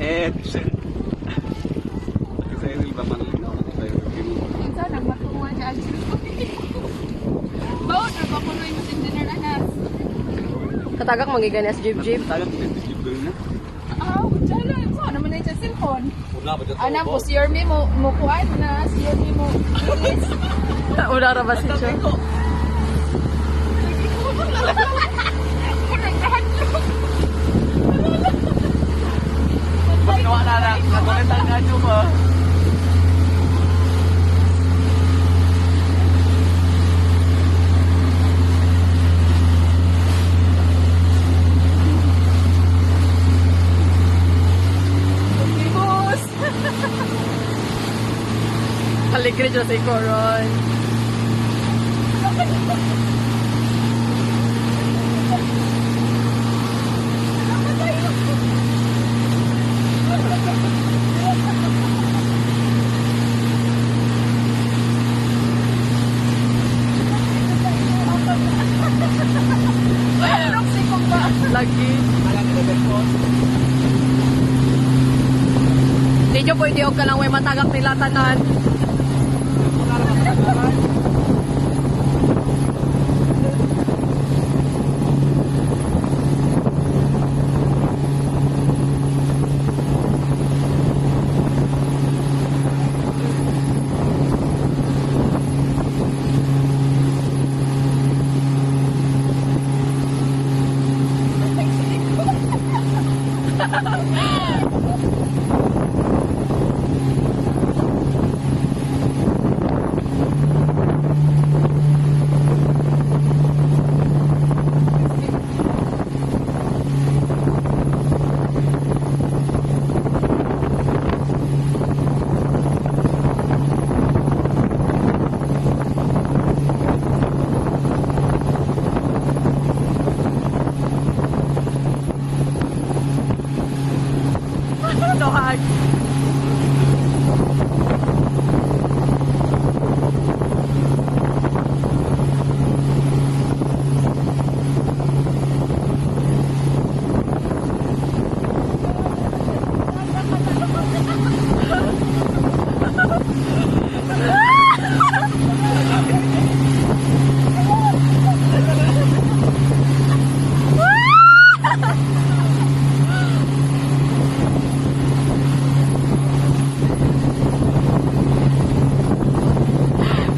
Edge. Kasi Cyril ba manlinaw na Cyril? Minsan, nagmatuwa niya. Bawon na ba kuno yung engineer anas? Katagak magiganas jib jib. Tagak na jeep doon na. Ah, jalan. So, naman na yung cellphone. Wala ba dito? Ana po, si Yorme mo, mo kuan na, si Yorme mo, bilis. Wala ra ba si Cho? Ginawa na lang. Nagkulit ang gadyo mo. Bibos! Kaligre dyan sa ikoron. Roxy ko ba? Lagi. Di nyo pwede og ka lang may matagak nila tanan. Dohag.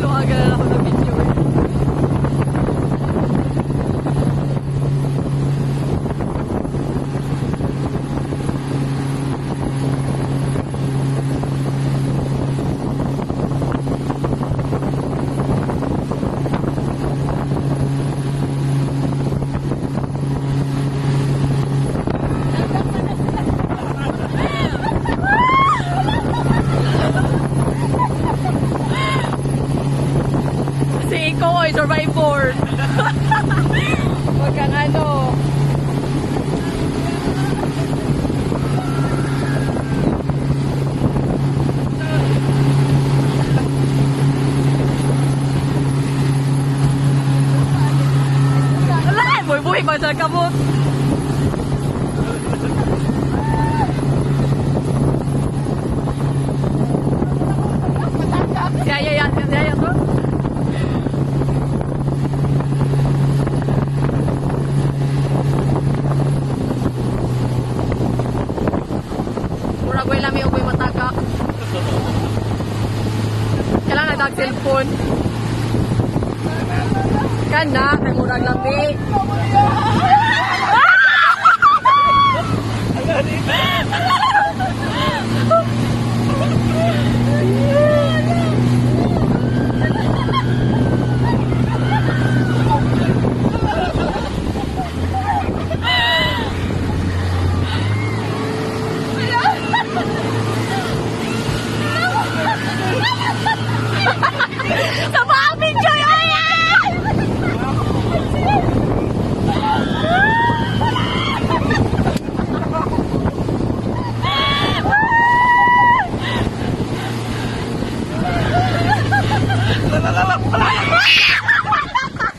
Luwagan na ako ng video eh. Si Iko oy, survivor. Wag kang ano. Wala, buhay-buhay pa sa kamot. Si Aya yan, si Aya to. Murag way lami og way matagak. Kailangan nag cellphone. Kana kay murag lami.